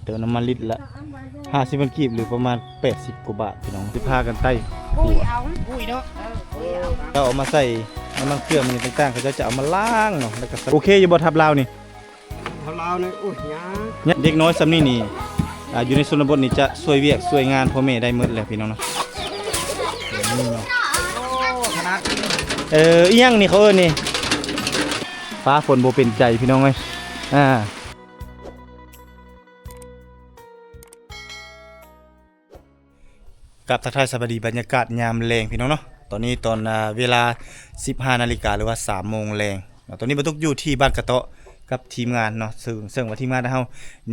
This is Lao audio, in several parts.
ເຕີມນ້ຳມັນລິດລະຫ້າສິບພັນກີບ ຫຼືປະມານແປດສິບກວ່າບາດພີ່ນ້ອງ. ຊິພາກັນໄຕ່ ປຸ້ຍເອົາ ປຸ້ຍເນາະ ເອີ ປຸ້ຍເອົາ ເຈົ້າເອົາມາໃສ່ນ້ຳມັນເຄື່ອງ ມີຫຍັງຕ່າງໆ ເຂົາເຈົ້າຈະເອົາມາລ້າງເນາະ ແລ້ວກໍ ໂອເຄຢູ່ບໍ່ ທັບລາວນີ້? ທັບລາວນີ້ ໂອ້ຍ ຍາກ ເດັກນ້ອຍສ່ຳນີ້ນີ້ ອ່າ ຢູ່ໃນຊົນນະບົດນີ້ຈະຊ່ວຍວຽກຊ່ວຍງານພໍ່ແມ່ໄດ້ໝົດແຫຼະພີ່ນ້ອງເນາະ. ເອີ ອີ່ຫຍັງນີ້ເຂົາເອີ້ນນີ້ ຟ້າຝົນບໍ່ເປັນໃຈພີ່ນ້ອງເອີຍ ອ່າ. ກາບທັກທາຍສະບາຍດີ ບັນຍາກາດຍາມແລງພີ່ນ້ອງເນາະ. ຕອນນີ້ຕອນ ອ່າ ເວລາສິບຫ້ານາລິກາ ຫຼືວ່າສາມໂມງແລງເນາະ. ຕອນນີ້ບ່າວຕຸກຢູ່ທີ່ບ້ານກະເຕາະກັບທີມງານເນາະ ເຊິ່ງ ເຊິ່ງວ່າທີມງານຂອງເຮົາ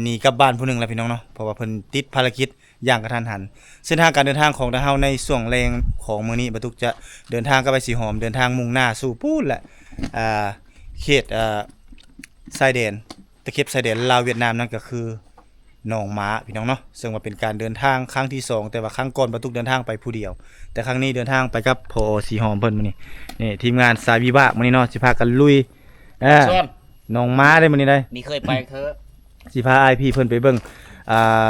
ໜີກັບບ້ານຜູ້ໜຶ່ງແລ້ວພີ່ນ້ອງເນາະ ເພາະວ່າເພິ່ນຕິດພາລະກິດຢ່າງກະທັນຫັນ. ເສັ້ນທາງການເດີນທາງຂອງທາງເຮົາໃນຊ່ວງແລງຂອງມື້ນີ້ ບ່າວຕຸກຈະເດີນທາງກັບໄປສີຫອມ ເດີນທາງມຸ່ງໜ້າສູ່ພຸ້ນແຫຼະ ອ່າ ເຂດ ອ່າ ຊາຍແດນ ຕະເຂັບຊາຍແດນລາວຫວຽດນາມ ນັ້ນກໍຄືໜອງມ້າພີ່ນ້ອງເນາະ. ເຊິ່ງວ່າເປັນການເດີນທາງຄັ້ງທີສອງ ແຕ່ວ່າຄັ້ງກ່ອນບ່າວຕຸກເດີນທາງໄປຜູ້ດຽວ ແຕ່ຄັ້ງນີ້ເດີນທາງໄປກັບ ຜອ ສີຫອມເພິ່ນ. ມື້ນີ້ນີ້ທີມງານສາຍວິບາກ ມື້ນີ້ເນາະ ຊິພາກັນລຸຍ ເອີ ໜອງມ້າເດ້ມື້ນີ້ໄດ໋ ນີ້ເຄີຍໄປເທີ ຊິພາອ້າຍພີ່ເພິ່ນໄປເບິ່ງ ອ່າ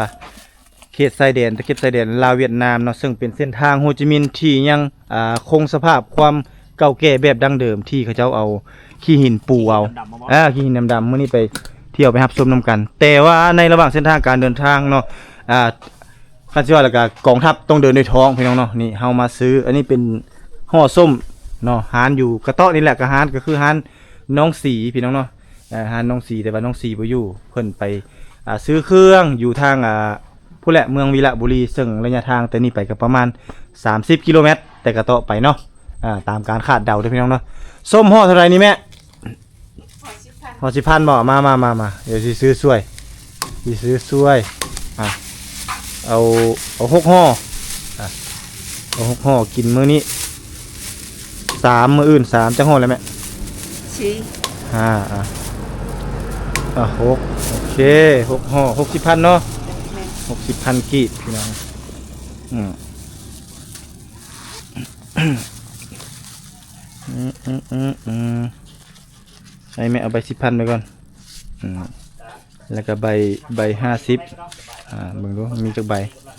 ເຂດຊາຍແດນ ຕະເຂັບຊາຍແດນລາວຫວຽດນາມເນາະ ເຊິ່ງເປັນເສັ້ນທາງໂຮຈິມິນທີ່ຍັງ ອ່າ ຄົງສະພາບຄວາມເກົ່າແກ່ແບບດັ້ງເດີມ ທີ່ເຂົາເຈົ້າເອົາຂີ້ຫີນປູເອົາ ຂີ້ຫີນດຳໆ ມາບໍ່? ອ່າ ຂີ້ຫີນດຳໆ ມື້ນີ້ໄປທ່ຽວໄປຮັບຊົມນຳກັນ. ແຕ່ວ່າໃນລະຫວ່າງເສັ້ນທາງການເດີນທາງເນາະ ອ່າ ຄັນຊິວ່າແລ້ວກໍກອງທັບຕ້ອງເດີນດ້ວຍທ້ອງພີ່ນ້ອງເນາະ. ນີ້ເຮົາມາຊື້ ອັນນີ້ເປັນຫໍ້ສົ້ມເນາະ ຮ້ານຢູ່ກະເຕາະນີ້ແຫຼະ ກໍຮ້ານ ກໍຄືຮ້ານນ້ອງສີພີ່ນ້ອງເນາະ ເອີ ຮ້ານນ້ອງສີ ແຕ່ວ່ານ້ອງສີບໍ່ຢູ່ ເພິ່ນໄປ ອ່າ ຊື້ເຄື່ອງຢູ່ທາງ ອ່າ ພຸ້ນແຫຼະ ເມືອງວິລະບູລີ ເຊິ່ງໄລຍະທາງແຕ່ນີ້ໄປກໍປະມານສາມສິບກິໂລແມັດ ແຕ່ກະເຕາະໄປເນາະ ອ່າ ຕາມການຄາດເດົາເດີພີ່ນ້ອງເນາະ. ສົ້ມຫໍ້ເທົ່າໃດນີ້ແມ່? ຮ້ອຍສິບພັນ ຮ້ອຍສິບພັນບໍ່? ມາ ມາ ມາ ມາ ດຽວຊິຊື້ຊ່ວຍ ຊິຊື້ຊ່ວຍ ອ່າ ເອົາ ເອົາຫົກຫໍ້ ອ່າ ເອົາຫົກຫໍ້ ກິນມື້ນີ້ສາມ ມື້ອື່ນສາມ ຈັກຫໍ້ແລ້ວແມ່? ສີ່ ຫ້າ ອ່າ ອ່າ ຫົກ ໂອເຄ ຫົກຫໍ້ ຫົກສິບພັນເນາະ ແມ່ນ ຫົກສິບພັນກີບພີ່ນ້ອງ ອືມ ອືມ ອືມ ອືມ ອືມ ໃຫ້ແມ່ເອົາໃບສິບພັນໄປກ່ອນ ອືມ ແລ້ວກໍໃບ ໃບຫ້າສິບ ອ່າ ເບິ່ງດູມີຈັກໃບ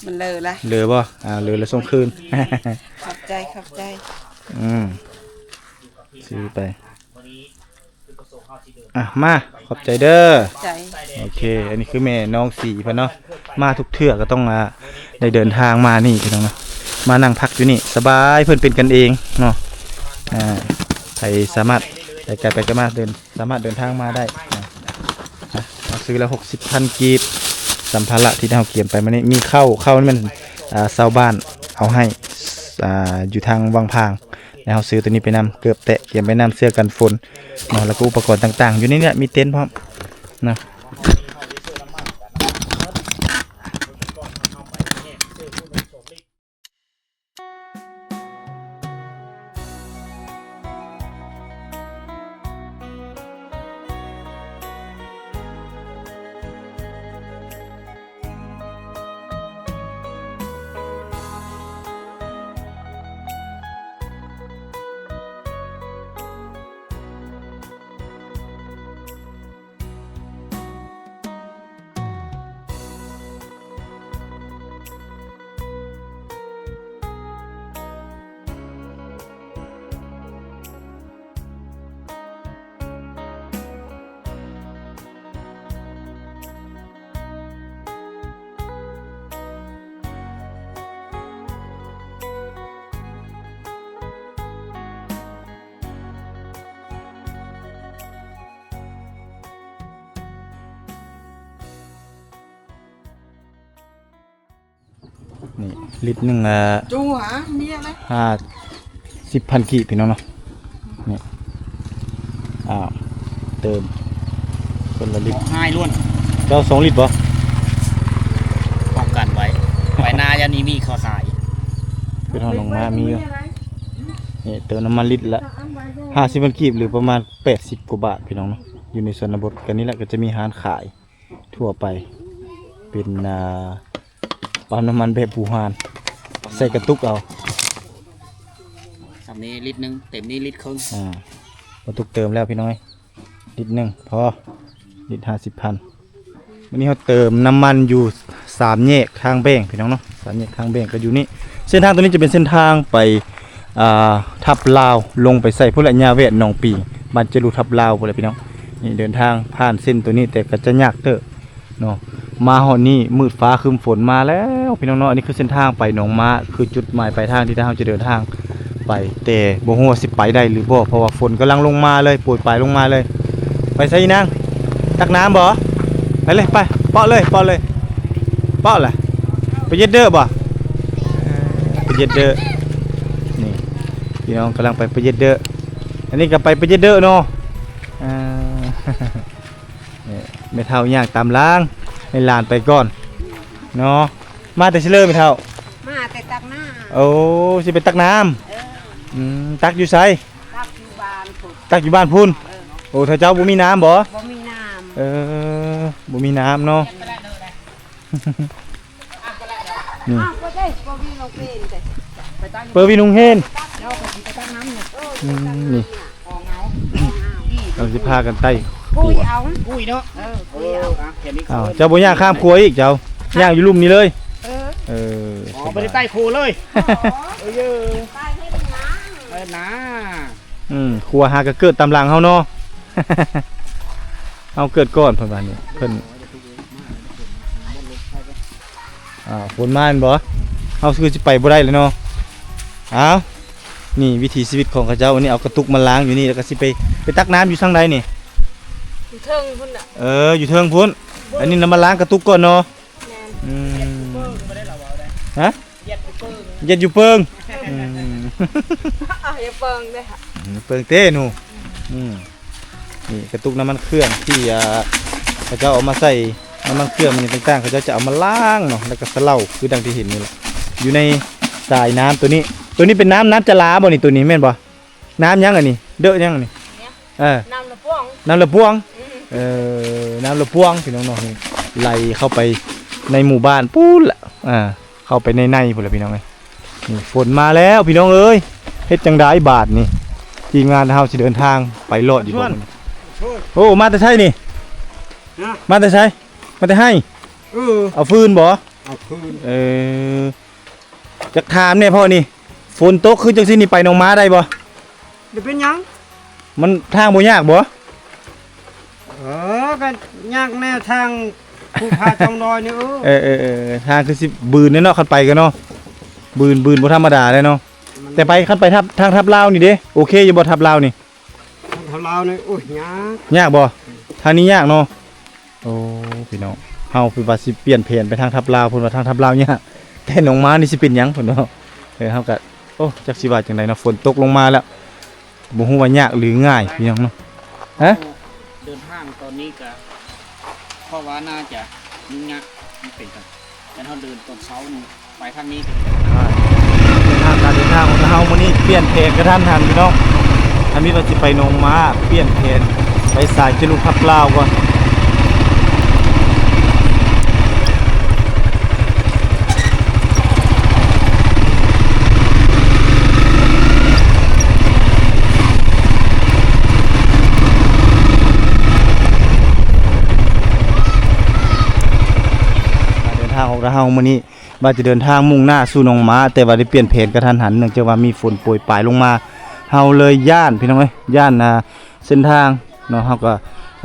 ມັນເລີລະ ເລີບໍ່? ອ່າ ເລີແລ້ວສົ່ງຄືນ ຂອບໃຈ ຂອບໃຈ ອືມ ຊື້ໄປ ອ່ະ ມາ ຂອບໃຈເດີ ໃຈ ໂອເຄ ອັນນີ້ຄືແມ່ນ້ອງສີເພິ່ນເນາະ ມາທຸກເທື່ອກໍຕ້ອງ ອ່າ ໄດ້ເດີນທາງມານີ້ພີ່ນ້ອງເນາະ ມານັ່ງພັກຢູ່ນີ້ສະບາຍ ເພິ່ນເປັນກັນເອງເນາະ ອ່າ ໃຜສາມາດໄປໄກໄປໄກມາເດີນ ສາມາດເດີນທາງມາໄດ້ນະ ອ່ະ ເຮົາຊື້ແລ້ວຫົກສິບພັນກີບ ສຳພາລະທີ່ເຮົາກຽມໄປມື້ນີ້ ມີເຂົ້າ ເຂົ້ານີ້ແມ່ນ ອ່າ ຊາວບ້ານເອົາໃຫ້ ອ່າ ຢູ່ທາງວັງຜາງ ແລ້ວເຮົາຊື້ໂຕນີ້ໄປນຳ ເກີບແຕະກຽມໄປນຳ ເສື້ອກັນຝົນເນາະ ແລ້ວກໍອຸປະກອນຕ່າງໆ ຢູ່ໃນນີ້ແຫຼະ ມີເຕັນພ້ອມນະ. ນີ້ ລິດໜຶ່ງ ອ່າ ຈູຫາເມຍເລີຍ ຫ້າສິບພັນກີບ ພີ່ນ້ອງເນາະ. ນີ້ ອ້າວ ເຕີມຄົນລະລິດ ຮ້ອງໄຫ້ລ້ວນ. ເຈົ້າສອງລິດບໍ່? ປ້ອງກັນໄວ້ ໄວ້ໜ້າຢ້ານມີມີເຂົາຂາຍ. ເປັນຮອດໜອງມາມີຢູ່. ນີ້ ເຕີມນ້ຳມັນລິດລະຫ້າສິບພັນກີບ ຫຼືປະມານແປດສິບກວ່າບາດ ພີ່ນ້ອງເນາະ. ຢູ່ໃນຊົນນະບົດກັນນີ້ແຫຼະ ກໍຈະມີຮ້ານຂາຍ ທົ່ວໄປ ເປັນ ອ່າ ປ້ຳນ້ຳມັນແບບບູຮານ ໃສ່ກະຕຸກເອົາ. ສ່ຳນີ້ລິດໜຶ່ງ ເຕັມນີ້ລິດເຄິ່ງ. ອ່າ ກະຕຸກເຕີມແລ້ວພີ່ນ້ອງເອີຍ ລິດໜຶ່ງພໍ ລິດຫ້າສິບພັນ. ອັນນີ້ເຮົາເຕີມນ້ຳມັນຢູ່ສາມແຍກທາງແບ່ງ ພີ່ນ້ອງເນາະ, ສາມແຍກທາງແບ່ງກໍຢູ່ນີ້. ເສັ້ນທາງຕົວນີ້ຈະເປັນເສັ້ນທາງໄປ ອ່າ ທັບລາວ ລົງໄປໃສ່ພຸ້ນລະ ຍາແວດ ໜອງປີ ບ້ານຈະລຸ ທັບລາວພຸ້ນລະ ພີ່ນ້ອງ. ນີ້ເດີນທາງຜ່ານເສັ້ນຕົວນີ້ ແຕ່ກໍຈະຍາກເຕີບເນາະ. ມາຮອດນີ້ມືດຟ້າຄຶ້ມຝົນມາແລ້ວ ພີ່ນ້ອງເນາະ. ອັນນີ້ຄືເສັ້ນທາງໄປໜອງມ້າ ຄືຈຸດໝາຍປາຍທາງທີ່ເຮົາຈະເດີນທາງໄປ, ແຕ່ບໍ່ຮູ້ວ່າຊິໄປໄດ້ຫຼືບໍ່ ເພາະວ່າຝົນກຳລັງລົງມາເລີຍ ໂປຍປາຍລົງມາເລີຍ. ໄປໃສອີນາງ? ຕັກນ້ຳບໍ່? ໄປເລີຍ ໄປ ເປາະເລີຍ ເປາະເລີຍ ເປາະລະ. ປະເຢັດເດີບໍ່? ປະເຢັດເດີ. ນີ້ ພີ່ນ້ອງກຳລັງໄປປະເຢັດເດີ. ອັນນີ້ກໍໄປປະເຢັດເດີເນາະ. ອ່າ ນີ້ແມ່ເຖົ້າຍ່າງຕາມຫຼັງ ໃຫ້ຫຼານໄປກ່ອນເນາະ. ມາແຕ່ໃສເລີແມ່ເຖົ້າ? ມາແຕ່ຕັກນ້ຳ. ໂອ້ ຊິໄປຕັກນ້ຳ. ເອີ ອືມ ຕັກຢູ່ໃສ? ຕັກຢູ່ບ້ານພຸ້ນ. ຕັກຢູ່ບ້ານພຸ້ນ. ເອີ ໂອ້ ເຂົາເຈົ້າບໍ່ມີນ້ຳບໍ່? ບໍ່ມີນ້ຳ. ເອີ ບໍ່ມີນ້ຳເນາະ. ນີ້ ອ້າວ ບໍ່ໄດ້ ບໍ່ມີນ້ອງເປນເດ້ ເປີວິນຮຸງເຮນ. ອືມ ນີ້ ເຮົາຊິພາກັນໄຕ່ຂົວ. ເອົາ ເອີ ເຈົ້າບໍ່ຍ່າງຂ້າມຂົວອີກ ເຈົ້າຍ່າງຢູ່ລຸ່ມນີ້ເລີຍ. ເອີ ເອີ ບໍ່ໄດ້ໄຕ່ຂົວເລີຍ. ເອີ ເອີນາ ອືມ ຂົວຫາກໍເກີດຕາມຫຼັງເຮົາເນາະ. ເຮົາເກີດກ່ອນເພິ່ນວ່ານີ້ ເພິ່ນ ອ່າ ຝົນມາແມ່ນບໍ່? ເຮົາຄືຊິໄປບໍ່ໄດ້ແລ້ວເນາະ. ອ້າວ ນີ້ວິຖີຊີວິດຂອງເຂົາເຈົ້າ. ອັນນີ້ເອົາກະຕຸກມາລ້າງຢູ່ນີ້ ແລ້ວກໍຊິໄປ ໄປຕັກນ້ຳຢູ່ທາງໃດນີ້? ຢູ່ເທິງພຸ້ນນະ. ເອີ ຢູ່ເທິງພຸ້ນ. ອັນນີ້ນຳມາລ້າງກະຕຸກກ່ອນເນາະ. ແມ່ນ. ອືມ ຮະ? ເຢັດຢູ່ເປິງ. ອືມ ເອົາ ຢ່າເປິງເດ້ ອືມ ເປິງເຕະໜູ. ອືມ ນີ້ກະຕຸກນ້ຳມັນເຄື່ອງທີ່ ອ່າ ເຂົາເຈົ້າເອົາມາໃສ່ ນ້ຳມັນເຄື່ອງຫຍັງຕ່າງໆ ເຂົາເຈົ້າຈະເອົາມາລ້າງເນາະ ແລ້ວກໍສະເຫຼົາ ຄືດັ່ງທີ່ເຫັນນີ້ແຫຼະ ຢູ່ໃນສາຍນ້ຳຕົວນີ້. ຕົວນີ້ເປັນນ້ຳ ນ້ຳຈະລາບໍ່ນີ້? ຕົວນີ້ແມ່ນບໍ່? ນ້ຳຫຍັງອັນນີ້? ເດີະຫຍັງອັນນີ້? ເອີ ນ້ຳລະປວງ ນ້ຳລະປວງ. ອືມ ເອີ ນ້ຳລະປວງ ພີ່ນ້ອງເນາະ. ນີ້ໄຫຼເຂົ້າໄປໃນໝູ່ບ້ານພຸ້ນລະ ອ່າ ເຂົ້າໄປໃນໃນພຸ້ນລະ ພີ່ນ້ອງເອີຍ. ນີ້ຝົນມາແລ້ວ ພີ່ນ້ອງເອີຍ ເຮັດຈັ່ງໃດບາດນີ້? ທີມງານເຮົາຊິເດີນທາງໄປລອດຢູ່ບໍ່ມື້ນີ້? ໂອ້ ມາແຕ່ໃສນີ້? ມາແຕ່ໃສ? ມາແຕ່ໄຮ່? ເອີ ເອົາຟືນບໍ່? ເອົາຟືນ. ເອີ ຢາກຖາມແດ່ພໍ່ນີ້ ຝົນຕົກຄືຈັ່ງຊີ້ນີ້ ໄປໜອງມ້າໄດ້ບໍ່? ບໍ່ເປັນຫຍັງ. ມັນທາງບໍ່ຍາກບໍ່? ເອີ ກໍຍາກແນ່ທາງພູຜາຊ່ອງດອຍນີ້. ເອີ ເອີ ເອີ ເອີ ທາງຄືຊິບືນແນ່ເນາະ ຄັນໄປກັນເນາະ ບືນ ບືນບໍ່ທຳມະດາເດ້ເນາະ. ແຕ່ໄປ ຄັນໄປທັບ ທາງທັບລາວນີ້ເດ້ ໂອເຄຢູ່ບໍ່ ທັບລາວນີ້? ທາງທັບລາວນີ້ ໂອ້ຍ ຍາກ. ຍາກບໍ່? ທາງນີ້ຍາກເນາະ. ໂອ້ ພີ່ນ້ອງ ເຮົາເພິ່ນວ່າຊິປ່ຽນແຜນໄປທາງທັບລາວ ເພິ່ນວ່າທາງທັບລາວຍາກ ແຕ່ໜອງມ້ານີ້ຊິເປັນຫຍັງ ເພິ່ນເນາະ. ເອີ ເຮົາກໍ ໂອ້ ຈັກຊິວ່າຈັ່ງໃດເນາະ ຝົນຕົກລົງມາແລ້ວ ບໍ່ຮູ້ວ່າຍາກຫຼືງ່າຍ ພີ່ນ້ອງເນາະ. ຮະ? ເດີນທາງຕອນນີ້ກໍ ເພາະວ່າໜ້າຈະຫຍຸ້ງຍາກ ມັນເປັນກັນ ແຕ່ເຮົາເດີນຕອນເຊົ້ານີ້ ໄປທາງນີ້. ເດີນທາງ ການເດີນທາງຂອງເຮົາມື້ນີ້ປ່ຽນແຜນກະທັນຫັນ ພີ່ນ້ອງ. ທາງນີ້ວ່າຊິໄປໜອງມ້າ ປ່ຽນແຜນໄປສາຍຈະລຸພັກລາວກ່ອນ. ການເດີນທາງຂອງເຮົາມື້ນີ້ ວ່າຈະເດີນທາງມຸ່ງໜ້າສູ່ໜອງມ້າ ແຕ່ວ່າໄດ້ປ່ຽນແຜນກະທັນຫັນ ເນື່ອງຈາກວ່າມີຝົນໂປຍປາຍລົງມາ ເຮົາເລີຍຢ້ານ ພີ່ນ້ອງເອີຍ ຢ້ານ ອ່າ ເສັ້ນທາງເນາະ. ເຮົາກໍ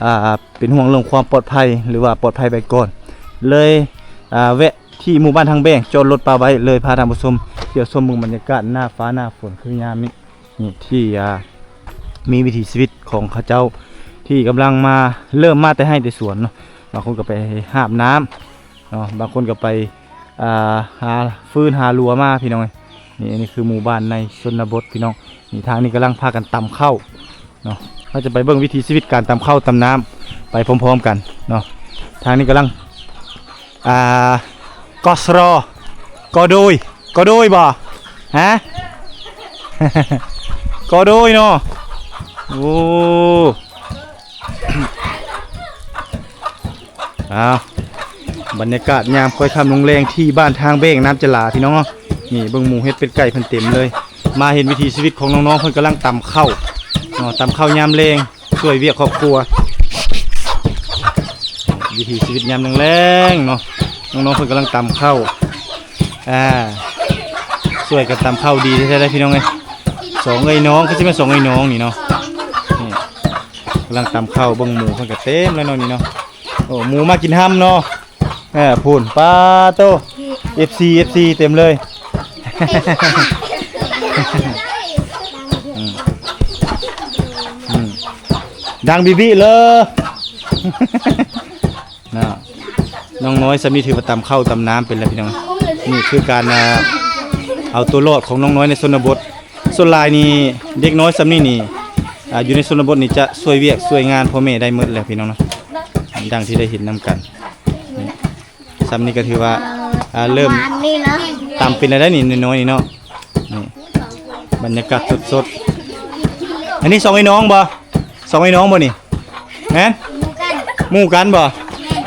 ອ່າ ເປັນຫ່ວງເລື່ອງຄວາມປອດໄພ ຫຼືວ່າປອດໄພໄປກ່ອນ ເລີຍ ອ່າ ແວະທີ່ໝູ່ບ້ານທາງແບງ ຈອດລົດປະໄວ້ ເລີຍພາທ່ານຜູ້ຊົມທ່ຽວຊົມເບິ່ງບັນຍາກາດໜ້າຟ້າໜ້າຝົນຄືຍາມນີ້. ນີ້ທີ່ ອ່າ ມີວິຖີຊີວິດຂອງເຂົາເຈົ້າ ທີ່ກຳລັງມາ ເລີ່ມມາແຕ່ໄຮ່ແຕ່ສວນເນາະ. ບາງຄົນກໍໄປຫາບນ້ຳເນາະ ບາງຄົນກໍໄປ ອ່າ ຫາຟືນຫາລົວມາ ພີ່ນ້ອງເອີຍ. ນີ້ ອັນນີ້ຄືໝູ່ບ້ານໃນຊົນນະບົດ ພີ່ນ້ອງ. ນີ້ ທາງນີ້ກຳລັງພາກັນຕຳເຂົ້າເນາະ. ເຮົາຈະໄປເບິ່ງວິຖີຊີວິດການຕຳເຂົ້າຕຳນ້ຳໄປພ້ອມໆກັນເນາະ. ທາງນີ້ກຳລັງ ອ່າ ກສຣ ກໂດຍ ກໂດຍບໍ່? ຮະ? ກໂດຍເນາະ. ໂອ້ ອ້າວ ບັນຍາກາດຍາມຄ່ອຍຄ່ຳລົງແລງທີ່ບ້ານທາງແບງ ນ້ຳຈະຫຼາ ພີ່ນ້ອງເນາະ. ນີ້ເບິ່ງໝູເຫັດເປັດໄກ່ເພິ່ນເຕັມເລີຍ. ມາເຫັນວິຖີຊີວິດຂອງນ້ອງໆ ເພິ່ນກຳລັງຕຳເຂົ້າເນາະ ຕຳເຂົ້າຍາມແລງ ຊ່ວຍວຽກຄອບຄົວ. ວິຖີຊີວິດຍາມແລງໆເນາະ ນ້ອງໆເພິ່ນກຳລັງຕຳເຂົ້າ ອ່າ ຊ່ວຍກັນຕຳເຂົ້າ ດີແທ້ໆເດ້ພີ່ນ້ອງເອີຍ ສອງເອື້ອຍນ້ອງ ຄືຊິແມ່ນສອງເອື້ອຍນ້ອງນີ້ເນາະ ນີ້ ກຳລັງຕຳເຂົ້າ ເບິ່ງໝູເພິ່ນກໍເຕັມແລ້ວເນາະນີ້ເນາະ ໂອ້ ໝູມາກິນຮຳເນາະ ເອີ ພຸ້ນ ປາໂຕ ເອັຟຊີ ເອັຟຊີ ເຕັມເລີຍ ອືມ ອືມ ດັງບີບີເລີຍ ເນາະ ນ້ອງນ້ອຍຊ່ຳນີ້ຖືວ່າຕຳເຂົ້າຕຳນ້ຳເປັນແລ້ວພີ່ນ້ອງ ນີ້ຄືການ ອ່າ ເອົາຕົວລອດຂອງນ້ອງນ້ອຍໃນຊົນນະບົດ ສ່ວນຫຼາຍນີ້ເດັກນ້ອຍຊ່ຳນີ້ນີ້ ອ່າ ຢູ່ໃນຊົນນະບົດນີ້ຈະຊ່ວຍວຽກຊ່ວຍງານພໍ່ແມ່ໄດ້ໝົດແລ້ວພີ່ນ້ອງເນາະ ດັ່ງທີ່ໄດ້ເຫັນນຳກັນ ຊ່ຳນີ້ກໍຖືວ່າ ອ່າ ເລີ່ມຕຳເປັນແລ້ວໄດ໋ນີ້ ນ້ອຍໆນີ້ເນາະ ນີ້ ບັນຍາກາດສົດໆ ອັນນີ້ສອງໄອ້ນ້ອງບໍ່? ສອງໄອ້ນ້ອງບໍ່ນີ້? ແມ່ນ? ໝູ່ກັນບໍ່?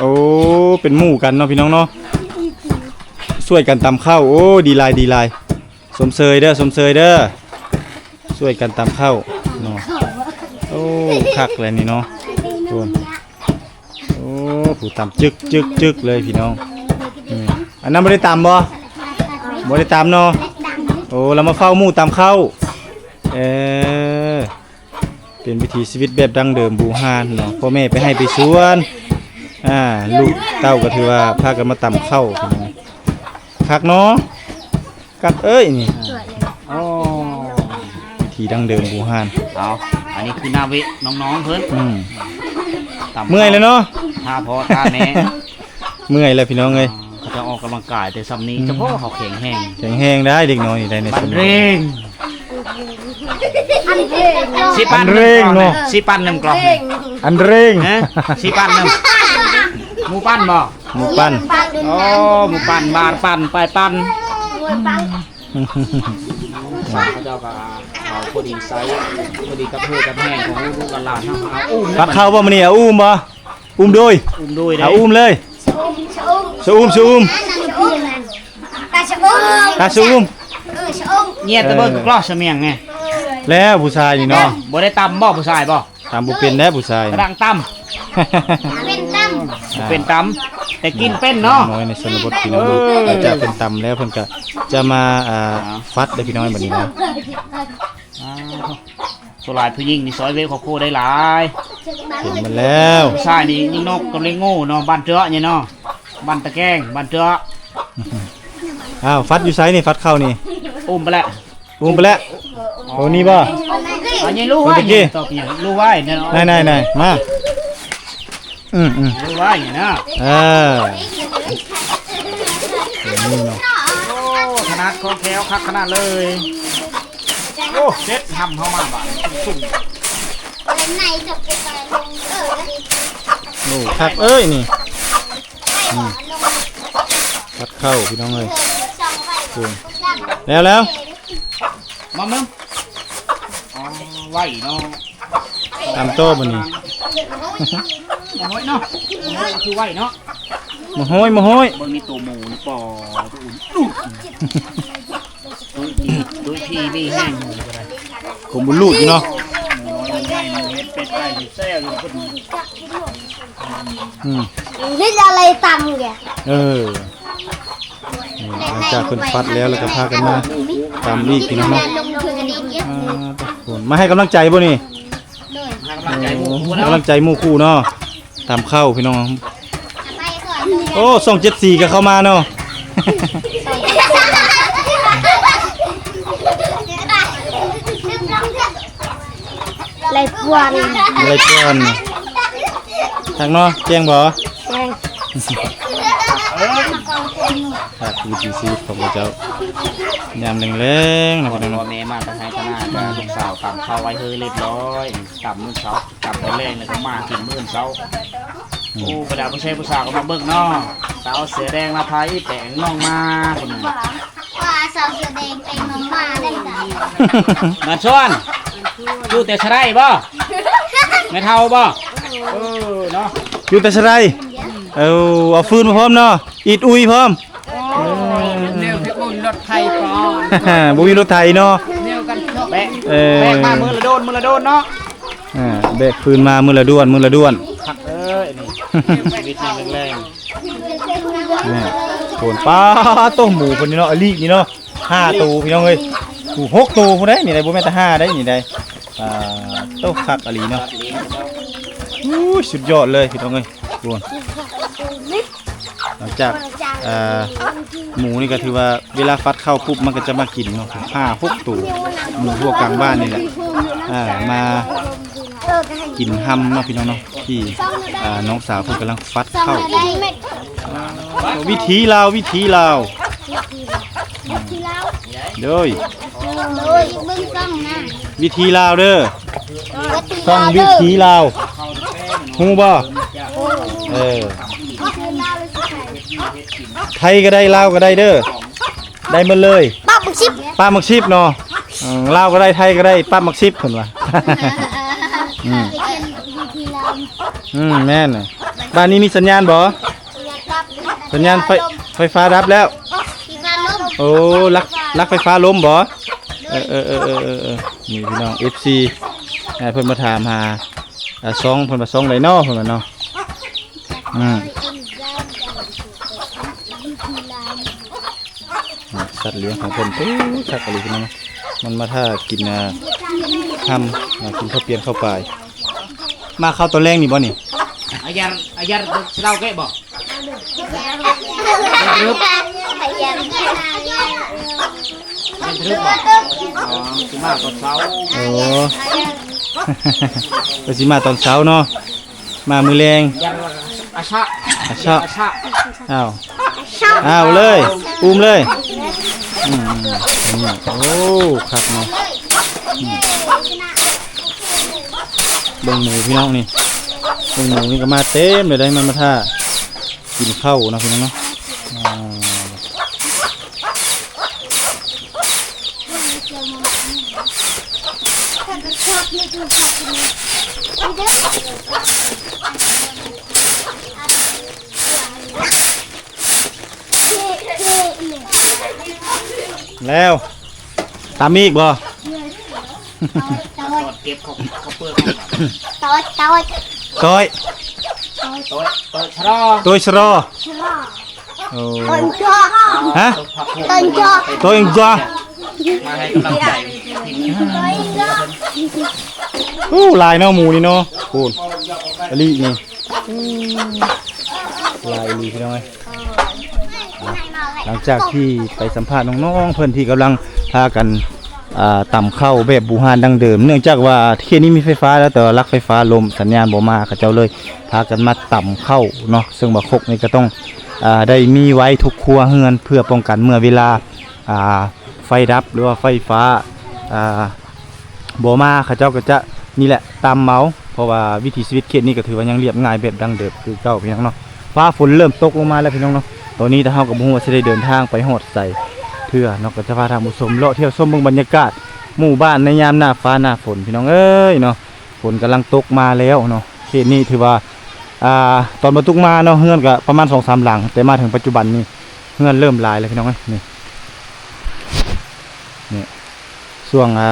ໂອ້ ເປັນໝູ່ກັນເນາະພີ່ນ້ອງເນາະ ຊ່ວຍກັນຕຳເຂົ້າ ໂອ້ ດີຫຼາຍ ດີຫຼາຍ ຊົມເຊີຍເດີ ຊົມເຊີຍເດີ ຊ່ວຍກັນຕຳເຂົ້າເນາະ ໂອ້ ຄັກແລ້ວນີ້ເນາະ ໂອ້ ຜູ້ຕຳຈຶກໆໆເລີຍພີ່ນ້ອງ ອືມ ອັນນັ້ນບໍ່ໄດ້ຕຳບໍ່? ບໍ່ໄດ້ຕຳເນາະ ໂອ້ ລາວມາເຝົ້າໝູ່ຕຳເຂົ້າ ເອີ ເປັນວິຖີຊີວິດແບບດັ້ງເດີມບູຮານເນາະ ພໍ່ແມ່ໄປໄຮ່ໄປສວນ ອ່າ ລູກເຕົ້າກໍຖືວ່າພາກັນມາຕຳເຂົ້າ ພີ່ນ້ອງ ຄັກເນາະ ກັບເອີຍນີ້ ໂອ້ ທີ່ດັ້ງເດີມບູຮານ ເອົາ ອັນນີ້ຄືໜ້າເວະນ້ອງໆເພິ່ນ ອືມ ຕຳ ເມື່ອຍແລ້ວເນາະ ທ່າພໍ່ທ່າແມ່ ເມື່ອຍແລ້ວພີ່ນ້ອງເອີຍ ເຂົາຈະອອກກຳລັງກາຍແຕ່ຊ່ຳນີ້ ອືມ ສະເພາະເຂົາແຂງແຮງ ແຂງແຮງໄດ໋ເດັກນ້ອຍນີ້ໄດ໋ ໃນ ບັນເຣງ ຊິປັນ ອັນເຣງເນາະ ຊິປັນໜຶ່ງກ່ອນ ອັນເຣງ ຮະ ຊິປັນໜຶ່ງ ໝູ່ປັນບໍ່? ໝູ່ປັນ ໂອ້ ໝູ່ປັນ ບາດປັນ ປາຍປັນ ເຂົາເຈົ້າກໍເອົາພໍດີໃສ່ ພໍດີກັບເຫື່ອກັບແຮງຂອງລູກໆຫຼານໆເຮົາ ເອົາອຸ້ມ ພັກເຂົ້າບໍ່ມື້ນີ້? ເອົາອຸ້ມບໍ່? ອຸ້ມໂດຍ ອຸ້ມໂດຍເດ້ ເອົາອຸ້ມເລີຍ ຊະອຸ້ມ ຊະອຸ້ມ ຕາຊະອຸ້ມ ຕາຊະອຸ້ມ ເອີ ຊະອຸ້ມ ເງຍຕະເບິ່ງ ເອີ ກລໍສະໝຽງແນ່ ແລ້ວຜູ້ຊາຍນີ້ເນາະ ບໍ່ໄດ້ຕຳບໍ່ຜູ້ຊາຍບໍ່? ຕຳບໍ່ເປັນແດ່ຜູ້ຊາຍ ກະດັງຕຳ ເປັນຕຳ ເປັນຕຳ ແຕ່ກິນເປັນເນາະ ນ້ອຍໃນຊົນນະບົດພີ່ນ້ອງ ເອີ ຫຼັງຈາກເພິ່ນຕຳແລ້ວເພິ່ນກະຈະມາ ອ່າ ຟັດເດີ້ພີ່ນ້ອງ ບັດນີ້ນະ ສ່ວນຫຼາຍຜູ້ຍິງນີ້ຊ່ອຍເວຄອບຄົວໄດ້ຫຼາຍ ເຫັນມາແລ້ວ ຜູ້ຊາຍນີ້ຍິງນົກກັບເລງງູເນາະ ບ້ານເຈາະນີ້ເນາະ ບ້ານຕະແກງ ບ້ານເຈາະ ອ້າວ ຟັດຢູ່ໃສນີ້? ຟັດເຂົ້ານີ້ ອຸ້ມໄປແລ້ວ ອຸ້ມໄປແລ້ວ ໂອ້ ນີ້ບໍ່? ອັນນີ້ລູກໄວ້ ຕອບຫຍັງ ລູກໄວ້ ນາຍໆໆ ມາ ອືມໆ ລູກໄວ້ນະ ເອີ ນີ້ເນາະ ໂອ້ ຖະໜັດ ຄ່ອງແຄ້ວ ຄັກຂະໜາດເລີຍ ໂອ້ ເສັດ ທຳເຮົາມາບາດ ໂອ້ ຄັກເອີຍນີ້ ອືມ ຜັດເຂົ້າພີ່ນ້ອງເອີຍ ໂອ້ ແລ້ວໆ ມາເບິ່ງ ອໍ ໄວເນາະ ຕາມຕໍ່ບັດນີ້ ມາໂຫຍເນາະ ມາໂຫຍຄືໄວເນາະ ມາໂຫຍ ມາໂຫຍ ເບິ່ງນີ້ໂຕໝູນີ້ ປໍ ໂຕອຸ້ນ ໂຕ ໂຕທີ່ມີແຮງ ໂຕບຸນລູດຢູ່ເນາະ ໝູນ້ອຍ ໝູໃຫຍ່ ໝູເຫັດ ເປັດ ໄກ່ ແຊວຢູ່ພຸ້ນ ອືມ ເຮັດອະໄລຕຳແກ ເອີ ນີ້ ຫຼັງຈາກເພິ່ນຟັດແລ້ວ ແລ້ວກໍພາກັນມາຕຳອີກພີ່ນ້ອງເນາະ ອ່າ ມາໃຫ້ກຳລັງໃຈບໍ່ນີ້? ໂດຍ ໃຫ້ກຳລັງໃຈໝູ່ຄູ່ເນາະ ຕຳເຂົ້າພີ່ນ້ອງ ໂອ້ ຊ່ອງເຈັດສີ່ກໍເຂົ້າມາເນາະ ໄລ່ປ່ວນ ໄລ່ປ່ວນ ຄັກເນາະ ແຈ້ງບໍ່? ແຈ້ງ ຄັກ ວິຖີຊີວິດຂອງເຂົາເຈົ້າ ຍາມແລງໆ ເນາະ ພໍ່ແມ່ມາແຕ່ໄຮ່ແຕ່ນາ ລູກສາວຕຳເຂົ້າໄວ້ເຮີ້ລຽບຮ້ອຍ ຕຳມື້ເຊົ້າ ຕຳຕອນແລງ ແລ້ວກໍມາກິນມື້ເຊົ້າ ອືມ ໂອ້ ບັນດາຜູ້ຊາຍຜູ້ສາວກໍມາເບິ່ງເນາະ ສາວເສືອແດງລາໄພແປງນ້ອງມາ ວ່າສາວເສືອແດງແປງນ້ອງມາໄດ້ ບ້ານສວນ ຢູ່ແຕ່ຊະໄດບໍ່? ແມ່ເຖົ້າບໍ່? ເອີເນາະ ຢູ່ແຕ່ຊະໄດ ເອົາ ເອົາຟືນມາພ້ອມເນາະ ອີດອຸຍພ້ອມ ໂອ້ຍ ແນວທີ່ອຸ່ນລົດໄຖກ່ອນ ບໍ່ມີລົດໄຖເນາະ ແບກ ເອີ ແບກມາມື້ລະໂດນ ມື້ລະໂດນເນາະ ອ່າ ແບກຟືນມາມື້ລະດ້ວນ ມື້ລະດ້ວນ ຄັກເອີ ເອີຍ ນີ້ ຊີວິດຍາມແລງໆ ນີ້ ໂຕນ ປາໂຕ ໝູເພິ່ນນີ້ເນາະ ອາລີນີ້ເນາະ ຫ້າໂຕພີ່ນ້ອງເອີຍ ໂອ້ ຫົກໂຕພຸ້ນເດ້ ນີ້ໄດ໋ ບໍ່ແມ່ນແຕ່ຫ້າໄດ໋ ນີ້ໄດ໋ ປາໂຕ ຄັກອາລີເນາະ ໂອ້ຍ ສຸດຍອດເລີຍພີ່ນ້ອງເອີຍ ໂອ້ຍ ຫຼັງຈາກ ເອີ ໝູນີ້ກໍຖືວ່າເວລາຟັດເຂົ້າປຸບ ມັນກໍຈະມາກິນເນາະ ຫ້າຫົກໂຕ ໝູພວກກາງບ້ານນີ້ແຫຼະ ເອີ ມາກິນຮຳເນາະ ພີ່ນ້ອງເນາະ ທີ່ ເອີ ນ້ອງສາວເພິ່ນກຳລັງຟັດເຂົ້າ ວິຖີລາວ ວິຖີລາວ ໂດຍ ວິຖີລາວເດີ ຊ່ອງວິຖີລາວ ຮູ້ບໍ່? ເອີ ໄທກໍໄດ້ ລາວກໍໄດ້ເດີ ໄດ້ໝົດເລີຍ ປັບໝາກສິບ ປັບໝາກສິບເນາະ ເອີ ລາວກໍໄດ້ ໄທກໍໄດ້ ປັບໝາກສິບ ເພິ່ນວ່າ ອືມ ອືມ ແມ່ນ ບ້ານນີ້ມີສັນຍານບໍ່? ສັນຍານໄຟ ໄຟຟ້າດັບແລ້ວ ໂອ້ ລັກ ລັກໄຟຟ້າລົ້ມບໍ່? ເອີ ເອີ ນີ້ພີ່ນ້ອງ ເອັຟຊີ ໃຫ້ເພິ່ນມາຖາມຫາ ອາ ຊ່ອງ ເພິ່ນວ່າຊ່ອງໃດເນາະ ເພິ່ນວ່າເນາະ ອືມ ສັດລ້ຽງຂອງເພິ່ນ ໂອ້ ຄັກອີ່ຫຼີພີ່ນ້ອງ ມັນມາຖ້າກິນ ອາ ຮຳ ມາກິນເຂົ້າປ່ຽນເຂົ້າປາຍ ມາເຂົ້າຕອນແລງນີ້ບໍ່ນີ້? ອາຢາ ອາຢາ ເຊົາແກະບໍ່? ເຮັດເລິບ ເຮັດເລິບບໍ່? ອໍ ຊິມາຕອນເຊົ້າ ໂອ້ ເພິ່ນຊິມາຕອນເຊົ້າເນາະ ມາມື້ແລງ ອາຊະ ອາຊະ ອາຊະ ອ້າວ ອ້າວເລີຍ ອຸ້ມເລີຍ ອືມ ອືມ ໂອ້ ຄັກເນາະ ອືມ ເບິ່ງໝູພີ່ນ້ອງນີ້ ເບິ່ງໝູນີ້ກໍມາເຕັມເລີຍໄດ໋ ມັນມາຖ້າ ກິນເຂົ້າເນາະ ພີ່ນ້ອງເນາະ ອ່າ ແລ້ວ ຕຳອີກບໍ່? ເກັບເຂົ້າ ເຂົ້າເປືອກ ໂຕຍ ໂຕຍ ໂຕຍ ໂຕຍຊະລໍ ໂຕຍຊະລໍ ໂອ້ ໂຕຍ ຮະ ໂຕຍ ໂຕຍ ມາໃຫ້ກຳລັງໃຈ ໂອ້ ຫຼາຍເນາະ ໝູນີ້ເນາະ ໂອ້ ອາລີນີ້ ຫຼາຍອີ່ຫຼີພີ່ນ້ອງເອີຍ ຫຼັງຈາກທີ່ໄປສຳພາດນ້ອງໆເພິ່ນທີ່ກຳລັງພາກັນ ອ່າ ຕຳເຂົ້າແບບບູຮານດັ້ງເດີມ ເນື່ອງຈາກວ່າເຂດນີ້ມີໄຟຟ້າແລ້ວ ແຕ່ວ່າລັກໄຟຟ້າລົ້ມ ສັນຍານບໍ່ມາ ເຂົາເຈົ້າເລີຍພາກັນມາຕຳເຂົ້າເນາະ ເຊິ່ງວ່າຄົກນີ້ກໍຕ້ອງ ອ່າ ໄດ້ມີໄວ້ທຸກຄົວເຮືອນ ເພື່ອປ້ອງກັນເມື່ອເວລາ ອ່າ ໄຟດັບ ຫຼືວ່າໄຟຟ້າ ອ່າ ບໍ່ມາ ເຂົາເຈົ້າກໍຈະນີ້ແຫຼະ ຕຳເອົາ ເພາະວ່າວິຖີຊີວິດເຂດນີ້ກໍຖືວ່າຍັງລຽບງ່າຍແບບດັ້ງເດີມຄືເກົ່າ ພີ່ນ້ອງເນາະ. ຟ້າຝົນເລີ່ມຕົກລົງມາແລ້ວ ພີ່ນ້ອງເນາະ. ຕອນນີ້ທາງເຮົາກໍບໍ່ຮູ້ວ່າຊິໄດ້ເດີນທາງໄປຮອດໃສເທື່ອເນາະ, ກໍຈະພາທ່ານຜູ້ຊົມເລາະທ່ຽວຊົມເບິ່ງບັນຍາກາດໝູ່ບ້ານໃນຍາມໜ້າຟ້າໜ້າຝົນ ພີ່ນ້ອງເອີຍເນາະ. ຝົນກຳລັງຕົກມາແລ້ວເນາະ. ເຂດນີ້ຖືວ່າ ອ່າ ຕອນບໍ່ຕຸກມາເນາະ ເຮືອນກໍປະມານສອງສາມຫຼັງ, ແຕ່ມາເຖິງປັດຈຸບັນນີ້ ເຮືອນເລີ່ມຫຼາຍແລ້ວ ພີ່ນ້ອງເອີຍ. ນີ້ ນີ້ ຊ່ວງ ອ່າ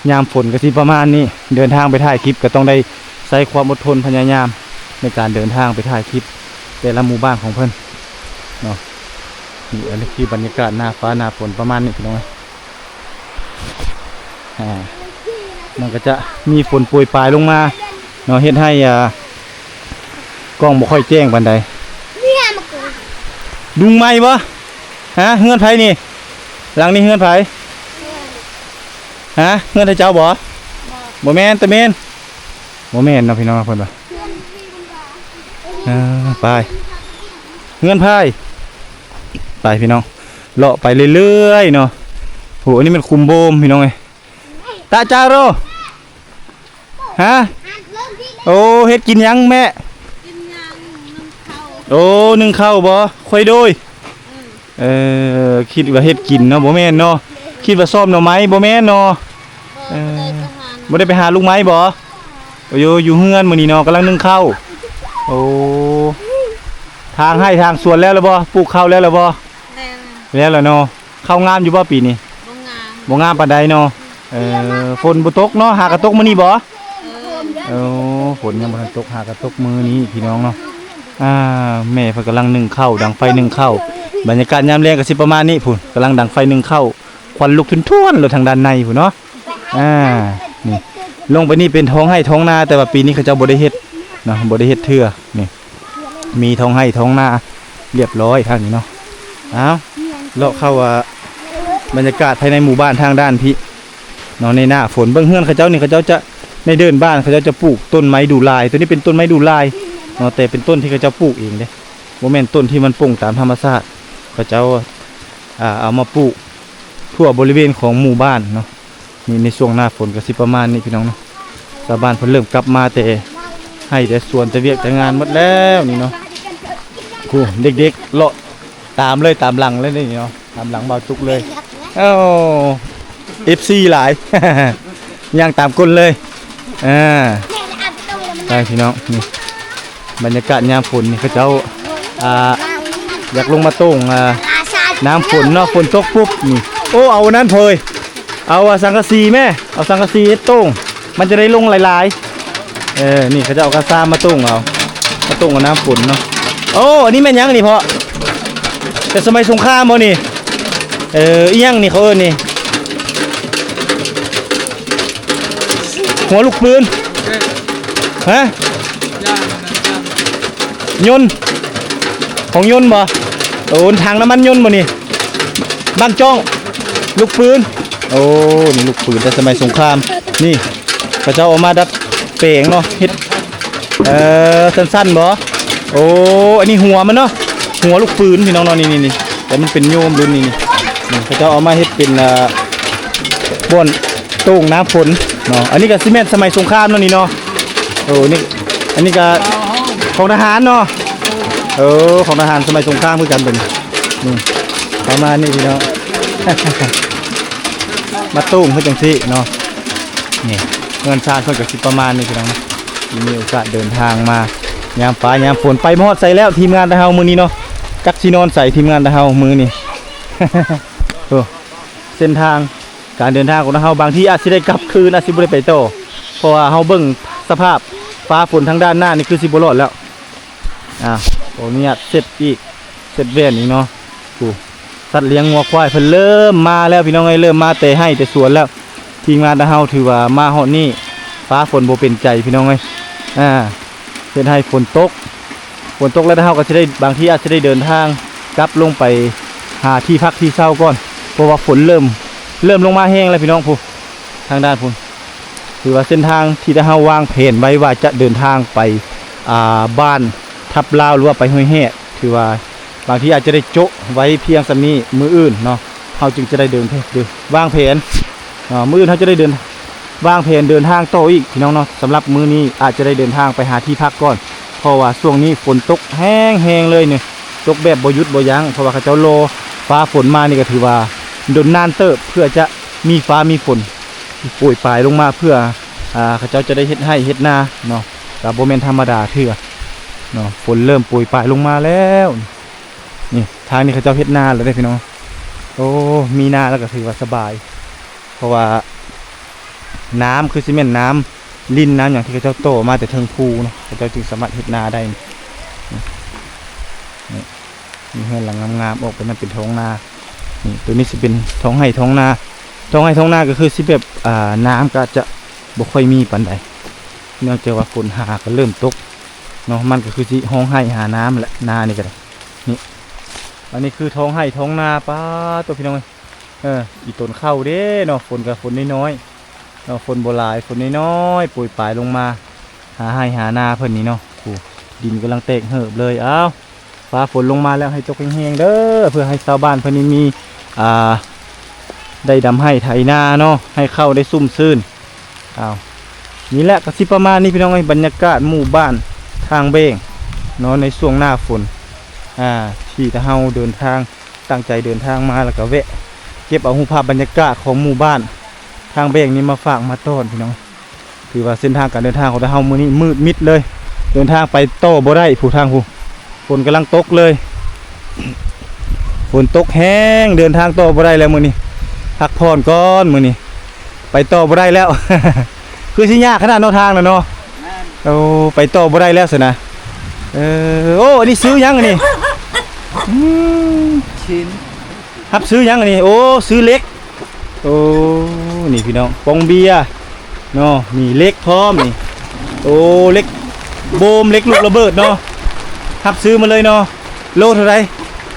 ຍາມຝົນກໍຊິປະມານນີ້, ເດີນທາງໄປຖ່າຍຄລິບກໍຕ້ອງໄດ້ໃຊ້ຄວາມອົດທົນພະຍາຍາມໃນການເດີນທາງໄປຖ່າຍຄລິບແຕ່ລະໝູ່ບ້ານຂອງເພິ່ນເນາະ. ນີ້ ອັນນີ້ຄືບັນຍາກາດໜ້າຟ້າໜ້າຝົນປະມານນີ້ ພີ່ນ້ອງເອີຍ. ອ່າ ມັນກໍຈະມີຝົນໂປຍປາຍລົງມາເນາະ, ເຮັດໃຫ້ ອ່າ ກ້ອງບໍ່ຄ່ອຍແຈ້ງປານໃດ. ດຸງໄມ້ບໍ່? ຮະ? ເຮືອນໃຜນີ້? ຫຼັງນີ້ເຮືອນໃຜ? ຮະ? ເຮືອນໃຜເຈົ້າບໍ່? ບໍ່ແມ່ນ ຕາເມນ ບໍ່ແມ່ນເນາະ ພີ່ນ້ອງເນາະ. ເພິ່ນວ່າ ເອີ ໄປ ເຮືອນໃຜ? ໄປ ພີ່ນ້ອງ ເລາະໄປເລື້ອຍໆເນາະ. ໂຫ ອັນນີ້ແມ່ນຂຸມໂບມ ພີ່ນ້ອງເອີຍ. ຕາຈາໂຣ ຮະ? ໂອ້ ເຮັດກິນຫຍັງແມ່? ກິນຫຍັງ? ໜຶ້ງເຂົ້າ. ໂອ້ ໜຶ້ງເຂົ້າບໍ່? ຂ້ອຍໂດຍ ເອີ ຄິດວ່າເຮັດກິນເນາະ, ບໍ່ແມ່ນເນາະ. ຄິດວ່າຊອມໜໍ່ໄມ້, ບໍ່ແມ່ນເນາະ. ເອີ ບໍ່ໄດ້ໄປຫາລູກໄມ້ບໍ່? ໂອ້ ຢູ່ ຢູ່ເຮືອນມື້ນີ້ເນາະ, ກຳລັງໜຶ້ງເຂົ້າ. ໂອ້ ທາງໄຮ່ທາງສວນແລ້ວລະບໍ່? ປູກເຂົ້າແລ້ວລະບໍ່? ແລ້ວ ແລ້ວລະເນາະ. ເຂົ້າງາມຢູ່ບໍ່ປີນີ້? ບໍ່ງາມ ບໍ່ງາມປານໃດເນາະ. ເອີ ຝົນບໍ່ຕົກເນາະ, ຫາກະຕົກມື້ນີ້ບໍ່? ເອີ ໂອ້ ຝົນຍັງບໍ່ທັນຕົກ ຫາກະຕົກມື້ນີ້ພີ່ນ້ອງເນາະ. ອ່າ ແມ່ເພິ່ນກຳລັງໜຶ້ງເຂົ້າ ດັງໄຟໜຶ້ງເຂົ້າ. ບັນຍາກາດຍາມແລງກໍຊິປະມານນີ້ພຸ້ນ ກຳລັງດັງໄຟໜຶ້ງເຂົ້າ ຄວັນລຸກທວນໆ ແລ້ວທາງດ້ານໃນພຸ້ນເນາະ. ອ່າ ນີ້ ລົງໄປນີ້ເປັນທ້ອງໄຮ່ທ້ອງນາ ແຕ່ວ່າປີນີ້ເຂົາເຈົ້າບໍ່ໄດ້ເຮັດເນາະ ບໍ່ໄດ້ເຮັດເທື່ອ. ນີ້ ມີທ້ອງໄຮ່ທ້ອງນາລຽບຮ້ອຍທາງນີ້ເນາະ. ເອົາ ເລາະເຂົ້າ ອ່າ ບັນຍາກາດພາຍໃນໝູ່ບ້ານທາງດ້ານພີ້ເນາະ ໃນໜ້າຝົນ. ເບິ່ງເຮືອນເຂົາເຈົ້ານີ້ ເຂົາເຈົ້າຈະ ໃນເດີ່ນບ້ານເຂົາເຈົ້າຈະປູກຕົ້ນໄມ້ດູ່ລາຍ. ໂຕນີ້ເປັນຕົ້ນໄມ້ດູ່ລາຍເນາະ ແຕ່ເປັນຕົ້ນທີ່ເຂົາເຈົ້າປູກເອງເດ້ ບໍ່ແມ່ນຕົ້ນທີ່ມັນປົ່ງຕາມທຳມະຊາດ. ເຂົາເຈົ້າ ອ່າ ເອົາມາປູກທົ່ວບໍລິເວນຂອງໝູ່ບ້ານເນາະ. ນີ້ໃນຊ່ວງໜ້າຝົນກໍຊິປະມານນີ້ພີ່ນ້ອງເນາະ. ຊາວບ້ານເພິ່ນເລີ່ມກັບມາແຕ່ໄຮ່ແຕ່ສວນແຕ່ວຽກແຕ່ງານໝົດແລ້ວນີ້ເນາະ. ໂອ້ ເດັກໆເລາະຕາມເລີຍ ຕາມຫຼັງເລີຍນີ້ເນາະ ຕາມຫຼັງບ່າວຕຸກເລີຍ. ເອົ້າ ເອັຟຊີຫຼາຍ ຍ່າງຕາມກົ້ນເລີຍ. ອ່າ ໄປພີ່ນ້ອງ ນີ້ ບັນຍາກາດຍາມຝົນນີ້ ເຂົາເຈົ້າ ອ່າ ຢາກລົງມາໂຕ່ງ ອ່າ ນ້ຳຝົນເນາະ. ຝົນຕົກປຸບນີ້ ໂອ້ ເອົາອັນນັ້ນເພີຍ ເອົາ ອ່າ ສັງກະສີແມ້ ເອົາສັງກະສີເຮັດໂຕ່ງ ມັນຈະໄດ້ລົງຫຼາຍໆ. ເອີ ນີ້ເຂົາເຈົ້າເອົາກະຊາມມາໂຕ່ງເອົາ ມາໂຕ່ງເອົານ້ຳຝົນເນາະ. ໂອ້ ອັນນີ້ແມ່ນຫຍັງນີ້ພໍ່? ແຕ່ສະໄໝສົງຄາມບໍ່ນີ້? ເອີ ອີຫຍັງນີ້ເຂົາເອີ້ນນີ້? ຫົວລູກປືນ ຮະ? ຍົນ ຂອງຍົນບໍ່? ໂອ້ ຖັງນ້ຳມັນຍົນບໍ່ນີ້? ບັ້ງຈ້ອງ ລູກປືນ. ໂອ້ ນີ້ລູກປືນແຕ່ສະໄໝສົງຄາມ. ນີ້ເຂົາເຈົ້າເອົາມາດັດແປງເນາະ ເຮັດ ເອີ ສັ້ນໆບໍ່? ໂອ້ ອັນນີ້ຫົວມັນເນາະ ຫົວລູກປືນພີ່ນ້ອງເນາະ. ນີ້ໆ ແຕ່ມັນເປັນໂຍມລຸ້ນນີ້ ນີ້ ນີ້ເຂົາເຈົ້າເອົາມາເຮັດເປັນ ອ່າ ບ່ອນໂຕ່ງນ້ຳຝົນເນາະ. ອັນນີ້ກໍຊິແມ່ນສະໄໝສົງຄາມເນາະນີ້ເນາະ. ໂອ້ ນີ້ ອັນນີ້ກໍຂອງທະຫານເນາະ. ເອີ ຂອງທະຫານສະໄໝສົງຄາມຄືກັນເປັນ ນີ້ ປະມານນີ້ພີ່ນ້ອງ ມາໂຕ່ງເຮັດຈັ່ງຊີ້ເນາະ. ນີ້ເຮືອນຊານເພິ່ນກໍຊິປະມານນີ້ພີ່ນ້ອງ ທີ່ມີໂອກາດເດີນທາງມາຍາມຟ້າຍາມຝົນ. ໄປມາຮອດໃສແລ້ວທີມງານຂອງເຮົາມື້ນີ້ເນາະ? ຈັກຊິນອນໃສທີມງານຂອງເຮົາມື້ນີ້. ໂອ້ ເສັ້ນທາງການເດີນທາງຂອງເຮົາບາງທີອາດຊິໄດ້ກັບຄືນ ອາດຊິບໍ່ໄດ້ໄປຕໍ່ ເພາະວ່າເຮົາເບິ່ງສະພາບຟ້າຝົນທາງດ້ານໜ້ານີ້ຄືຊິບໍ່ລອດແລ້ວ. ອ່າ ຂໍອະນຸຍາດເຊັດອີກ ເຊັດແວ່ນອີກເນາະ. ໂອ້ ສັດລ້ຽງງົວຄວາຍເພິ່ນເລີ່ມມາແລ້ວພີ່ນ້ອງເອີຍ ເລີ່ມມາແຕ່ໄຮ່ແຕ່ສວນແລ້ວ. ທີມງານຂອງເຮົາຖືວ່າມາຮອດນີ້ ຟ້າຝົນບໍ່ເປັນໃຈພີ່ນ້ອງເອີຍ. ອ່າ ເຮັດໃຫ້ຝົນຕົກ ຝົນຕົກແລ້ວເຮົາກໍຊິໄດ້ ບາງທີອາດຊິໄດ້ເດີນທາງກັບລົງໄປຫາທີ່ພັກທີ່ເຊົາກ່ອນ ເພາະວ່າຝົນເລີ່ມ ເລີ່ມລົງມາແຮງແລ້ວພີ່ນ້ອງ. ຜູ້ ທາງດ້ານພຸ້ນ ຖືວ່າເສັ້ນທາງທີ່ເຮົາວາງແຜນໄວ້ວ່າຈະເດີນທາງໄປ ອ່າ ບ້ານທັບລາວ ຫຼືວ່າໄປຫ້ວຍແຮດ ຖືວ່າບາງທີອາດຈະໄດ້ໂຈະໄວ້ພຽງສ່ຳນີ້ ມື້ອື່ນເນາະ ເຮົາຈຶ່ງຈະໄດ້ເດີນ ວາງແຜນ ເນາະ ມື້ອື່ນເຮົາຈະໄດ້ເດີນ ວາງແຜນເດີນທາງຕໍ່ອີກພີ່ນ້ອງເນາະ. ສຳລັບມື້ນີ້ອາດຈະໄດ້ເດີນທາງໄປຫາທີ່ພັກກ່ອນ ເພາະວ່າຊ່ວງນີ້ຝົນຕົກແຮງໆເລີຍນີ້ ຕົກແບບບໍ່ຢຸດບໍ່ຢັ້ງ ເພາະວ່າເຂົາເຈົ້າລໍຟ້າຝົນມານີ້ກໍຖືວ່າດົນນານເຕີບ ເພື່ອຈະມີຟ້າມີຝົນໂປຍປາຍລົງມາ ເພື່ອ ອ່າ ເຂົາເຈົ້າຈະໄດ້ເຮັດໄຮ່ເຮັດນາເນາະ. ກໍບໍ່ແມ່ນທຳມະດາເທື່ອເນາະ ຝົນເລີ່ມໂປຍປາຍລົງມາແລ້ວ. ນີ້ ທາງນີ້ເຂົາເຈົ້າເຮັດນາແລ້ວເດ້ພີ່ນ້ອງ. ໂອ້ ມີນາແລ້ວກໍຖືວ່າສະບາຍ ເພາະວ່ານ້ຳຄືຊິແມ່ນນ້ຳລິນນ້ຳຫຍັງທີ່ເຂົາເຈົ້າຕໍ່ມາແຕ່ເທິງພູເນາະ ເຂົາເຈົ້າຈຶ່ງສາມາດເຮັດນາໄດ້. ນີ້ ມີເຮືອນຫຼັງງາມໆ ອອກໄປນັ້ນເປັນທ້ອງນາ. ນີ້ ໂຕນີ້ຊິເປັນທ້ອງໄຮ່ທ້ອງນາ ທ້ອງໄຮ່ທ້ອງນາກໍຄືຊິແບບ ອ່າ ນ້ຳກໍອາດຈະບໍ່ຄ່ອຍມີປານໃດ ເນື່ອງຈາກວ່າຝົນຫາກໍເລີ່ມຕົກເນາະ ມັນກໍຄືຊິຮ້ອງໄຫ້ຫານ້ຳແຫຼະ ນານີ້ກໍໄດ້. ນີ້ ອັນນີ້ຄືທ້ອງໄຮ່ທ້ອງນາ ປາໂຕ ພີ່ນ້ອງເອີຍ. ເອີ ອີຕົນເຂົ້າເດ້ເນາະ ຝົນກໍຝົນນ້ອຍໆເນາະ ຝົນບໍ່ຫຼາຍ ຝົນນ້ອຍໆ ໂປຍປາຍລົງມາຫາໄຮ່ຫານາເພິ່ນນີ້ເນາະ. ໂອ້ ດິນກຳລັງແຕກເຫີບເລີຍ. ອ້າວ ຟ້າຝົນລົງມາແລ້ວ ໃຫ້ຕົກແຮງໆເດີ ເພື່ອໃຫ້ຊາວບ້ານເພິ່ນນີ້ມີ ອ່າ ໄດ້ດຳໄຮ່ໄຖນາເນາະ ໃຫ້ເຂົ້າໄດ້ຊຸ່ມຊື່ນ. ອ້າວ ນີ້ແຫຼະ ກໍຊິປະມານນີ້ພີ່ນ້ອງເອີຍ ບັນຍາກາດໝູ່ບ້ານທາງແບງເນາະ ໃນຊ່ວງໜ້າຝົນ ອ່າ ທີ່ເຮົາເດີນທາງ ຕັ້ງໃຈເດີນທາງມາ ແລ້ວກໍແວະເກັບເອົາຮູບພາບບັນຍາກາດຂອງໝູ່ບ້ານທາງແບງນີ້ມາຝາກມາຕ້ອນພີ່ນ້ອງ. ຖືວ່າເສັ້ນທາງການເດີນທາງຂອງເຮົາມື້ນີ້ມືດມິດເລີຍ ເດີນທາງໄປຕໍ່ບໍ່ໄດ້ ຜູ້ທາງຜູ້ ຝົນກຳລັງຕົກເລີຍ ຝົນຕົກແຮງ ເດີນທາງຕໍ່ບໍ່ໄດ້ແລ້ວມື້ນີ້ ພັກຜ່ອນກ່ອນມື້ນີ້ ໄປຕໍ່ບໍ່ໄດ້ແລ້ວ. ຄືຊິຍາກຂະໜາດເນາະ ທາງນະເນາະ. ແມ່ນ ໂອ້ ໄປຕໍ່ບໍ່ໄດ້ແລ້ວຊັ້ນນະ. ເອີ ໂອ້ ອັນນີ້ຊື້ຫຍັງອັນນີ້? ອືມ ຊິນ ຮັບຊື້ຫຍັງອັນນີ້? ໂອ້ ຊື້ເຫຼັກ. ໂອ້ ນີ້ພີ່ນ້ອງ ປ່ອງເບຍເນາະ ມີເຫຼັກພ້ອມນີ້. ໂອ້ ເຫຼັກໂບມ ເຫຼັກລູກລະເບີດເນາະ ຮັບຊື້ມາເລີຍເນາະ. ໂລເທົ່າໃດ?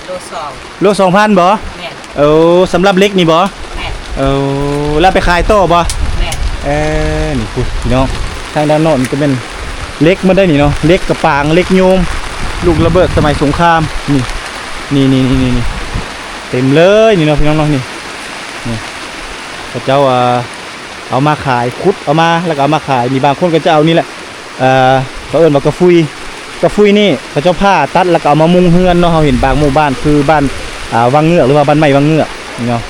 ໂລສອງ ໂລສອງພັນບໍ່? ແມ່ນ. ໂອ້ ສຳລັບເຫຼັກນີ້ບໍ່? ແມ່ນ. ໂອ້ ແລ້ວໄປຂາຍຕໍ່ບໍ່? ແມ່ນ. ເອີ ນີ້ພຸ້ນພີ່ນ້ອງ ທາງດ້ານນອກນີ້ກະແມ່ນເຫຼັກໝົດໄດ໋ນີ້ເນາະ ເຫຼັກກະປາງ ເຫຼັກໂຍມ ລູກລະເບີດສະໄໝສົງຄາມ ນີ້ ນີ້ ນີ້ ນີ້ ນີ້ ເຕັມເລີຍນີ້ເນາະ ພີ່ນ້ອງເນາະ. ນີ້ ນີ້ ເຂົາເຈົ້າ ອ່າ ເອົາມາຂາຍ ຂຸດເອົາມາ ແລ້ວກະເອົາມາຂາຍ. ນີ້ບາງຄົນກະຈະເອົານີ້ແຫຼະ ເອີ ເຂົາເອີ້ນວ່າກະຟຸຍ ກະຟຸຍນີ້ເຂົາເຈົ້າຜ່າຕັດ ແລ້ວກະເອົາມາມຸງເຮືອນເນາະ. ເຮົາເຫັນບາງໝູ່ບ້ານ ຄືບ້ານ ອ່າ ວັງເງືອກ ຫຼືວ່າບ້ານໃໝ່ວັງເງືອກນີ້ເນາະ.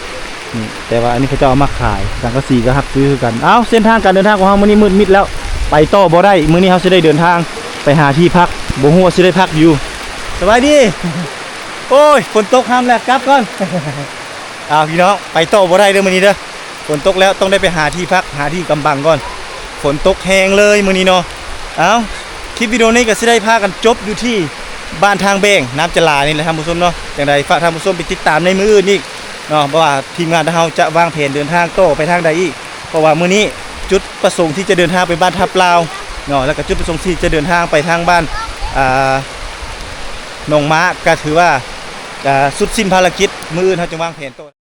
ນີ້ ແຕ່ວ່າອັນນີ້ເຂົາເຈົ້າເອົາມາຂາຍ ສັງກະສີກະຮັບຊື້ຄືກັນ. ເອົ້າ ເສັ້ນທາງການເດີນທາງຂອງເຮົາມື້ນີ້ມືດມິດແລ້ວ ໄປຕໍ່ບໍ່ໄດ້. ມື້ນີ້ເຮົາຊິໄດ້ເດີນທາງໄປຫາທີ່ພັກ ບໍ່ຮູ້ວ່າຊິໄດ້ພັກຢູ່. ສະບາຍດີ. ໂອ້ຍ ຝົນຕົກ ຫ້າມແລ້ວ ກັບກ່ອນ. ອ້າວ ພີ່ນ້ອງ ໄປຕໍ່ບໍ່ໄດ້ເດີມື້ນີ້ເດີ ຝົນຕົກແລ້ວ ຕ້ອງໄດ້ໄປຫາທີ່ພັກ ຫາທີ່ກຳບັງກ່ອນ. ຝົນຕົກແຮງເລີຍມື້ນີ້ເນາະ. ເອົ້າ ຄລິບວິດີໂອນີ້ກະຊິໄດ້ພາກັນຈົບຢູ່ທີ່ບ້ານທາງແບງ ນ້ຳຈະຫຼານີ້ແຫຼະທ່ານຜູ້ຊົມເນາະ. ຈັ່ງໃດຝາກທ່ານຜູ້ຊົມໄປຕິດຕາມໃນມື້ອື່ນອີກເນາະ ວ່າທີມງານເຮົາຈະວາງແຜນເດີນທາງຕໍ່ໄປທາງໃດອີກ. ເພາະວ່າມື້ນີ້ຈຸດປະສົງທີ່ຈະເດີນທາງໄປບ້ານທັບລາວເນາະ ແລ້ວກະຈຸດປະສົງທີ່ຈະເດີນທາງໄປທາງບ້ານ ອ່າ ໜອງມ້າ ກະຖືວ່າ ອ່າ ສຸດສິ້ນພາລະກິດ. ມື້ອື່ນເຮົາຈະວາງແຜນຕໍ່.